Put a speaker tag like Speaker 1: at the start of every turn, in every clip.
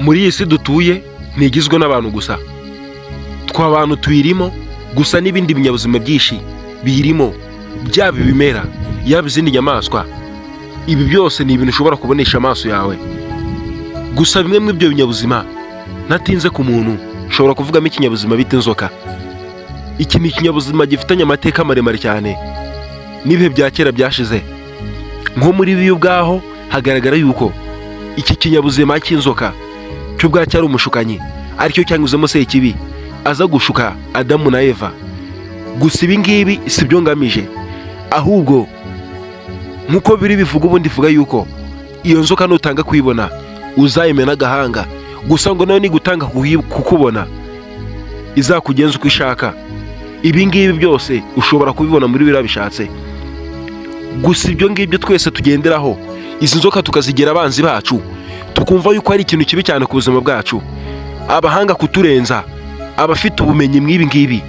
Speaker 1: Muri iyi si dutuye ntigizwe n'abantu gusa, twe abantu tuyirimo gusa n'ibindi binyabuzima byinshi biyirimo, byaba ibimera, yaba izindi nyamaswa. Ibi byose ni ibintu ushobora kubonesha amaso yawe. Gusa bimwe muri ibyo binyabuzima, ntatinze ku muntu, ushobora kuvugamo ikinyabuzima bita inzoka. Iki ni ikinyabuzima gifitanye amateka maremare cyane n'ibihe bya kera byashize. Nko muri bibiliya ubwaho hagaragara yuko iki kinyabuzima cy'inzoka cyo ubwacyo ari umushukanyi, aricyo cyanyuzemo Sekibi aza gushuka Adamu na Eva. Gusa ibi ngibi si byo ngamije, ahubwo nk'uko biri bivuga, ubundi ivuga yuko iyo nzoka nutanga kuyibona uzayimena agahanga, gusa ngo nayo nigutanga kukubona izakugenza uko ishaka. Ibi ngibi byose ushobora kubibona muri biriya bishatse. Gusa ibyo ngibyo twese tugenderaho, izi nzoka tukazigira abanzi bacu, tukumva yuko ari ikintu kibi cyane ku buzima bwacu. Abahanga kuturenza, abafite ubumenyi mw'ibi ngibi,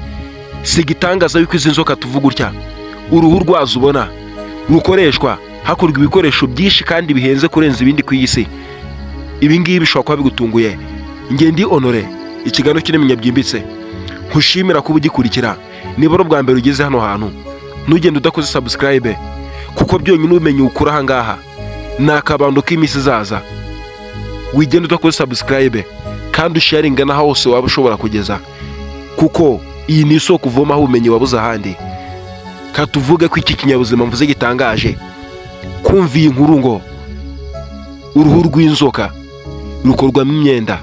Speaker 1: si igitangaza yuko izi nzoka tuvuga utya, uruhu rwazo ubona rukoreshwa hakorwa ibikoresho byinshi kandi bihenze kurenza ibindi ku isi. Ibi ngibi bishobora kuba bigutunguye. Ndi Honore, ikiganiro kinamenya byimbitse. Nkushimira kuba ugikurikira. Niba ari ubwa mbere ugeze hano hantu, ntugende udakoze subscribe, kuko byonyine ubumenyi ukura aha ngaha ni akabando k'iminsi izaza. Wigenda udakoze subscribe kandi usharinga n'aho hose waba ushobora kugeza, kuko iyi ni isoko uvomaho ubumenyi wabuze ahandi. Katuvuge ko iki kinyabuzima mvuze gitangaje. Kumva iyi nkuru ngo uruhu rw'inzoka rukorwamo imyenda,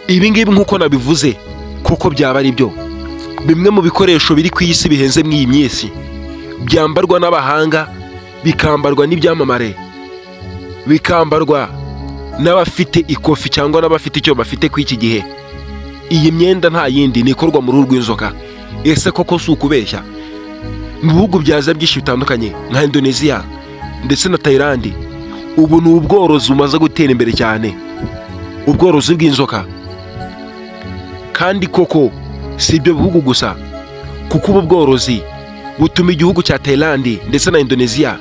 Speaker 1: ibi ngibi nk'uko nabivuze kuko byaba ari byo bimwe mu bikoresho biri ku isi bihenze muri iyi minsi, byambarwa n'abahanga, bikambarwa n'ibyamamare, bikambarwa n'abafite ikofi cyangwa n'abafite icyo bafite ku iki gihe. Iyi myenda nta yindi ni ikorwa mu ruhu rw'inzoka. Ese koko si ukubeshya? Mu bihugu byaza byinshi bitandukanye nka Indonesia ndetse na Thailand, ubu ni ubworozi bumaze gutera imbere cyane, ubworozi bw'inzoka. Kandi koko si ibyo bihugu gusa, kuko ubu bworozi butuma igihugu cya Thailand ndetse na Indonesia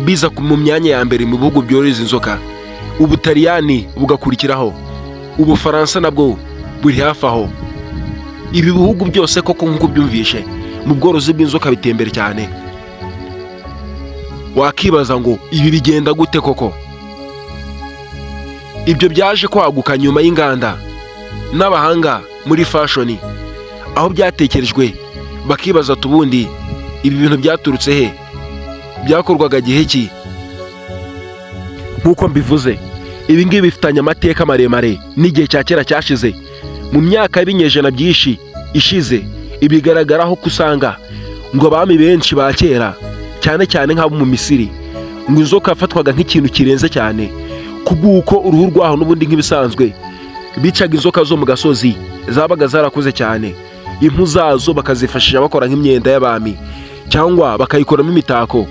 Speaker 1: biza mu myanya ya mbere mu bihugu byororeza inzoka, Ubutaliyani bugakurikiraho, Ubufaransa nabwo buri hafi aho. Ibi bihugu byose koko nk'uko byumvishe mu bworozi bw'inzoka biteye imbere cyane. Wakibaza ngo ibi bigenda gute koko? Ibyo byaje kwaguka nyuma y'inganda n'abahanga muri fashion, aho byatekerejwe bakibaza ati: "Ubundi ibi bintu byaturutse he? Byakorwaga gihe ki?" Nk'uko mbivuze, ibi ngibi bifitanye amateka maremare n'igihe cya kera cyashize. Mu myaka y'ibinyejana byinshi ishize, ibigaragaraho ko usanga ngo abami benshi ba kera, cyane cyane nk'abo mu Misiri, ngo inzoka yafatwaga nk'ikintu kirenze cyane, kubw'uko uruhu rwaho n'ubundi nk'ibisanzwe bicaga inzoka zo mu gasozi zabaga zarakuze cyane, impu zazo bakazifashisha bakora nk'imyenda y'abami cyangwa bakayikoramo imitako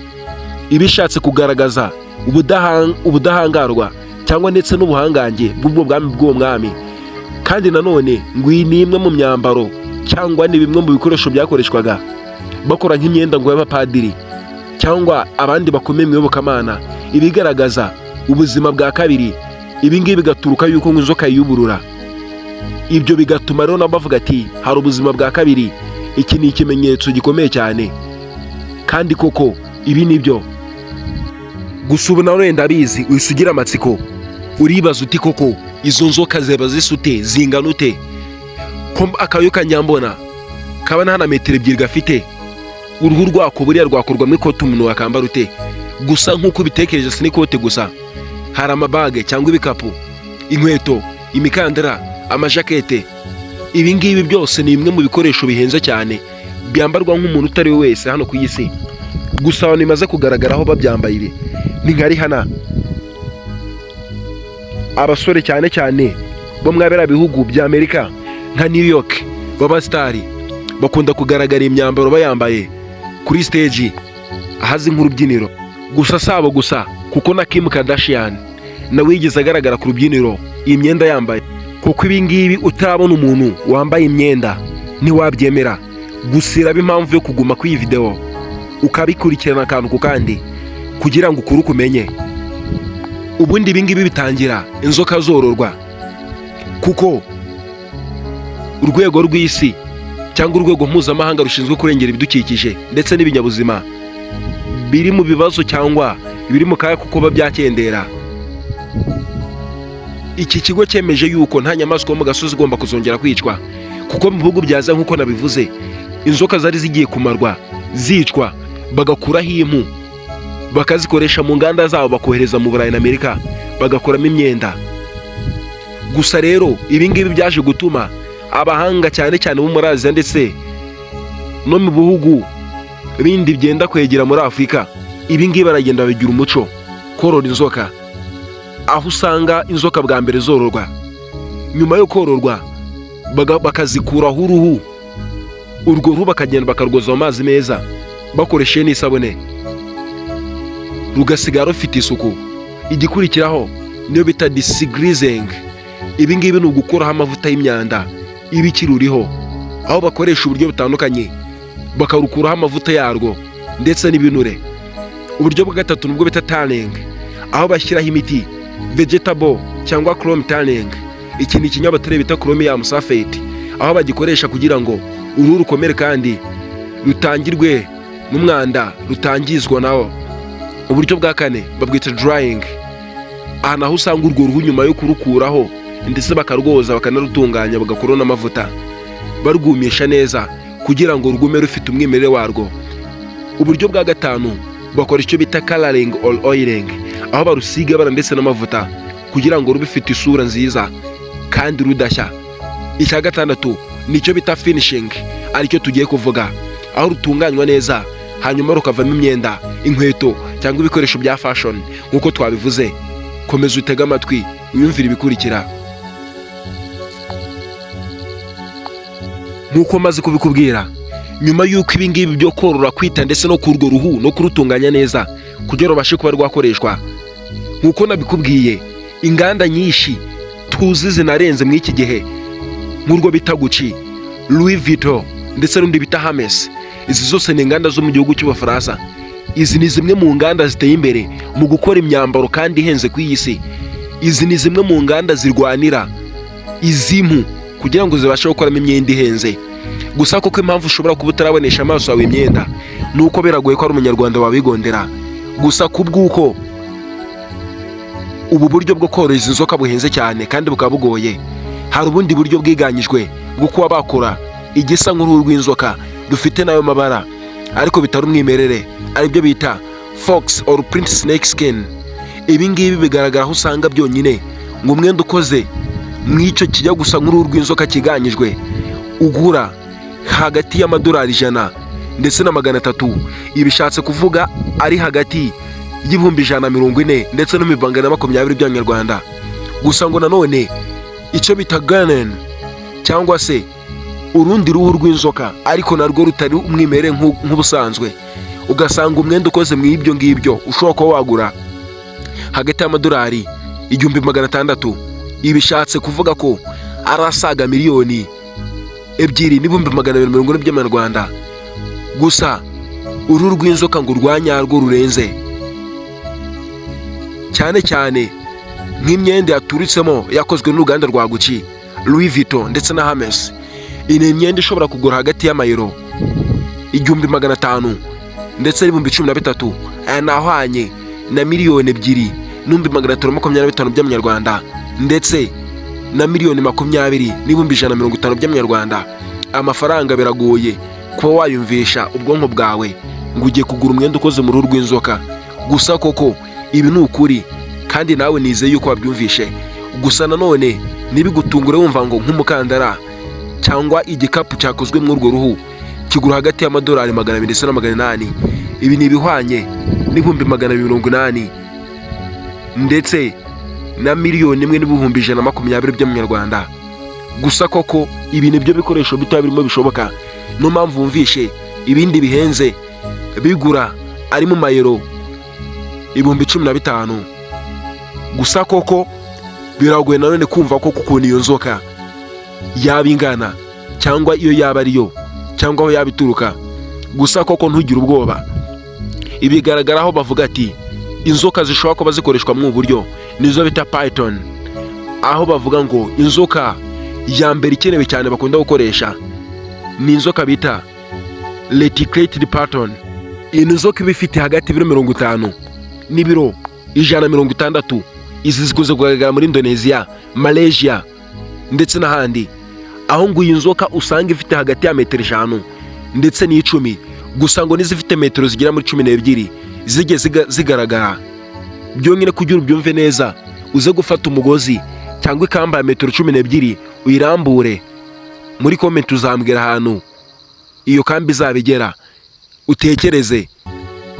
Speaker 1: iba ishatse kugaragaza ubudahangarwa cyangwa ndetse n'ubuhangange bw'ubwo bwami bw'uwo mwami. Kandi nanone ngo iyi ni imwe mu myambaro cyangwa ni bimwe mu bikoresho byakoreshwaga bakora nk'imyenda ngo y'abapadiri cyangwa abandi bakomeye mu iyobokamana, ibigaragaza ubuzima bwa kabiri. Ibi ngibi bigaturuka yuko ngo inzoka yiyuburura. Ibyo bigatuma rero nabo bavuga ati: "Hari ubuzima bwa kabiri." Iki ni ikimenyetso gikomeye cyane, kandi koko ibi ni byo. Gusa ubu nawe ndabizi uhise ugira amatsiko, uribaza uti: "Koko izo nzoka ziba zisa ute, zingana ute, ko akayoka nyambona kaba nta na metero 2 gafite? Uruhu rwako buriya rwakorwamo ikote umuntu wakambara ute?" Gusa nk'uko ubitekereje, si n'ikote gusa, hari amabage cyangwa ibikapu, inkweto, imikandara, amajakete. Ibi ngibi byose ni bimwe mu bikoresho bihenze cyane byambarwa nk'umuntu utari we wese hano ku isi. Gusa abantu bimaze kugaragaraho babyambaye, ibi ni nka Rihanna, abasore cyane cyane bo mwa biriya bihugu bya Amerika nka New York b'abasitari bakunda kugaragara imyambaro bayambaye kuri stage ahazi nk'urubyiniro. Gusa si abo gusa, kuko na Kim Kardashian nawe yigeze agaragara ku rubyiniro iyi myenda yambaye. Kuko ibi ngibi utarabona umuntu wambaye imyenda ntiwabyemera. Gusa iraba impamvu yo kuguma kuri iyi videwo ukabikurikirana akantu ku kandi, kuko ibi ngibi ni ibintu bitangaje. Kugira ngo ukure ukumenye, ubundi ibi ngibi bitangira inzoka zororwa, kuko urwego rw'isi cyangwa urwego mpuzamahanga rushinzwe kurengera ibidukikije ndetse n'ibinyabuzima biri mu bibazo cyangwa biri mu kaga ko kuba byakendera. Iki kigo cyemeje yuko nta nyamaswa yo mu gasozi igomba kuzongera kwicwa, kuko mu bihugu byaza, nk'uko nabivuze, inzoka zari zigiye kumarwa, zicwa, bagakuraho impu, bakazikoresha mu nganda zabo, bakohereza mu Burayi na Amerika, bagakoramo imyenda. Gusa rero ibi ngibi byaje gutuma abahanga, cyane cyane bo muri Aziya ndetse no mu bihugu bindi byenda kwegera muri Afurika, ibi ngibi baragenda babigira umuco korora inzoka, aho usanga inzoka bwa mbere zororwa, nyuma yo kororwa bakazikuraho uruhu, urwo ruhu bakagenda bakarwoza mu mazi meza bakoresheje n'isabune, rugasigara rufite isuku. Igikurikiraho niyo bita degreasing. Ibi ngibi ni ugukuraho amavuta y'imyanda iba ikiruriho, aho bakoresha uburyo butandukanye bakarukuraho amavuta yarwo ndetse n'ibinure. Uburyo bwa gatatu nubwo bita tanning, aho bashyiraho imiti vegetable cyangwa chrome tanning. Iki ni ikinyabutabire bita chromium sulfate, aho bagikoresha kugira ngo uruhu rukomere kandi rutangirwe n'umwanda rutangizwa nawo. Uburyo bwa kane babwita drying. Aha naho usanga urwo ruhu nyuma yo kurukuraho ndetse bakarwoza, bakanarutunganya, bagakuraho n'amavuta, barwumisha neza kugira ngo rugume rufite umwimerere warwo. Uburyo bwa gatanu bakora icyo bita coloring or oiling, aho barusiga ibara ndetse n'amavuta kugira ngo rube rufite isura nziza kandi rudashya. Icya gatandatu ni icyo bita finishing, aricyo tugiye kuvuga, aho rutunganywa neza hanyuma rukavamo imyenda, inkweto cyangwa ibikoresho bya fashion nk'uko twabivuze. Komeza utege amatwi wiyumvire ibikurikira. Nk'uko maze kubikubwira, nyuma y'uko ibi ngibi byo korora, kwita ndetse no kurwo ruhu no kurutunganya neza kugira ngo rubashe kuba rwakoreshwa, nk'uko nabikubwiye, inganda nyinshi tuzi zinarenze muri iki gihe, nk'urwo bita Gucci, Louis Vuitton ndetse n'undi bita Hermes, izi zose ni inganda zo mu gihugu cy'Ubufaransa. Izi ni zimwe mu nganda ziteye imbere mu gukora imyambaro kandi ihenze ku iyi si. Izi ni zimwe mu nganda zirwanira izi mpu kugira ngo zibashe gukoramo imyenda ihenze. Gusa koko impamvu ushobora kuba utarabonesha amaso yawe imyenda ni uko biragoye ko ari umunyarwanda wabigondera. Gusa kubw'uko ubu buryo bwo korora izi nzoka buhenze cyane kandi bukaba bugoye, hari ubundi buryo bwiganyijwe bwo kuba bakora igisa nk'uruhu rw'inzoka rufite n'ayo mabara ariko bitari umwimerere, aribyo bita fox or print snake skin. Ibi ngibi bigaragara aho usanga byonyine ngo umwenda ukoze mw'icyo kijya gusa nk'uruhu rw'inzoka kiganyijwe ugura hagati y'amadolari 100 ndetse na 300. Ibi bishatse kuvuga ari hagati y'140,000 ndetse n'220,000 by'abanyarwanda. Gusa ngo nanone icyo bita guanine cyangwa se urundi ruhu rw'inzoka ariko narwo rutari umwimerere nk'ubusanzwe, ugasanga umwenda ukoze mu ibyo ngibyo ushobora kuba wagura hagati y'amadolari 1600. Ibi bishatse kuvuga ko ari asaga 2,240,000 by'amanyarwanda. Gusa uruhu rw'inzoka ngo rwa nyarwo rurenze cyane cyane, nk'imyenda yaturutsemo yakozwe n'uruganda rwa Gucci, Louis Vuitton ndetse na Hermes, iyi ni imyenda ishobora kugura hagati y'amayero 1500 ndetse n'13,000. Aya ni ahwanye na 2,525,000 by'amanyarwanda ndetse na 20,150,000 by'amanyarwanda. Amafaranga biragoye kuba wayumvisha ubwonko bwawe ngo ugiye kugura umwenda ukoze mu ruhu rw'inzoka. Gusa koko ibi ni ukuri kandi nawe nizeye yuko wabyumvishe. Gusa nanone ntibigutungure wumva ngo nk'umukandara cyangwa igikapu cyakozwe muri urwo ruhu kigura hagati y'amadolari 200 ndetse na 800. Ibi ni ibihwanye n'280,000 ndetse na 1,120,000 by'amanyarwanda. Gusa koko ibi ni byo bikoresho bitoya birimo bishoboka, niyo mpamvu wumvishe ibindi bihenze bigura ari mu mayero 15,000. Gusa koko biragoye nanone kumva ko ukuntu iyo nzoka yaba ingana cyangwa iyo yaba ariyo cyangwa aho yaba ituruka. Gusa koko ntugire ubwoba, ibigaragaraho bavuga ati Inzoka zishobora kuba zikoreshwa mu buryo nizo bita python, aho bavuga ngo inzoka ya mbere ikenewe cyane bakunda gukoresha ni inzoka bita reticulated python. Iyi nzoka iba ifite hagati y'ibiro 50 n'ibiro 160. Izi zikunze kugaragara muri Indonesia, Malaysia ndetse n'ahandi, aho ngo iyi nzoka usanga ifite hagati ya metero 5 ndetse n'10. Gusa ngo n'izifite metero zigera muri 12 zijye zigaragara. Byonyine kugira ubyumve neza, uze gufata umugozi cyangwa ikamba ya metero 12 uyirambure, muri comment uzambwira ahantu iyo kamba izaba igera. Utekereze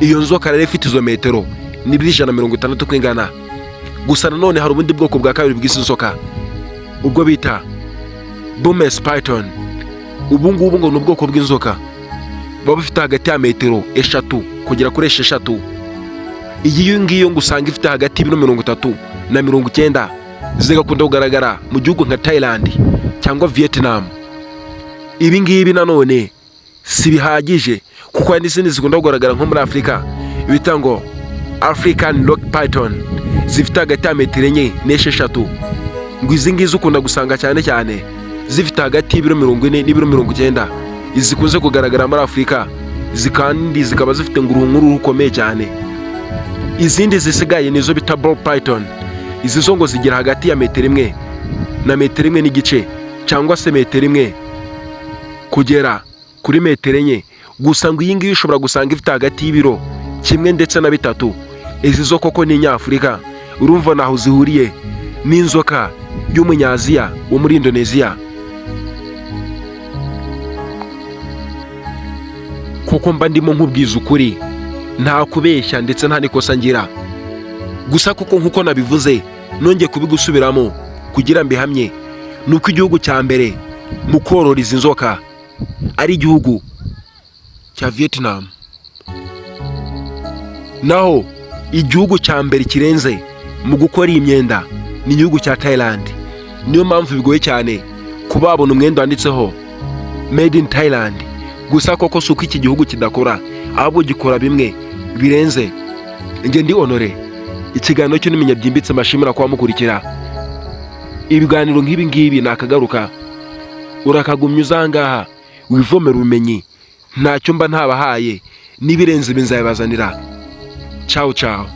Speaker 1: iyo nzoka rero ifite izo metero n'ibiro 160 uko ingana. Gusa nanone hari ubundi bwoko bwa kabiri bw'izi nzoka, ubwo bita Burmese python. Ubu ngubu ngo ni ubwoko bw'inzoka buba bufite hagati ya metero 3 kugera kuri 6. Iyi ngiyo ngo usanga ifite hagati y'ibiro 30 na 90, zigakunda kugaragara mu gihugu nka Thailand cyangwa Vietnam. Ibi ngibi nanone si bihagije, kuko hari n'izindi zikunda kugaragara nko muri Afurika bita ngo African Rock Python, zifite hagati ya metero 4 n'6. Ngo izi ngizi ukunda gusanga cyane cyane zifite hagati y'ibiro 40 n'ibiro 90. Izi zikunze kugaragara muri Afurika, izi kandi zikaba zifite ngo uruhu nk'uruhu rukomeye cyane. Izindi zisigaye nizo bita ball python. Izi zo ngo zigira hagati ya metero 1 na metero 1.5, cyangwa se metero 1 kugera kuri metero 4. Gusa ngo iyi ngiyi ushobora gusanga ifite hagati y'ibiro 1 ndetse na 3. Izi zo koko ni inyafurika, urumva ntaho zihuriye n'inzoka y'umunyaziya wo muri Indoneziya. Kuko mba ndimo nkubwiza ukuri, nta kubeshya ndetse nta n'ikosa ngira. Gusa kuko nk'uko nabivuze, nongeye kubigusubiramo kugira mbihamye, ni uko igihugu cya mbere mu korora izi nzoka ari igihugu cya Vietnam, naho igihugu cya mbere kirenze mu gukora iyi myenda ni igihugu cya Thailand. Niyo mpamvu bigoye cyane kuba wabona umwenda wanditseho "Made in Thailand". Gusa koko si uko iki gihugu kidakora, ahubwo gikora bimwe birenze. Njye ndi Honore, ikiganiro cyo nimenya byimbitse. Mbashimira kuba mukurikira ibiganiro nk'ibi ngibi. Nakagaruka, urakagumya uzangaha wivomera ubumenyi, ntacyo mba ntabahaye, n'ibirenze ibi nzabibazanira. Ciao ciao.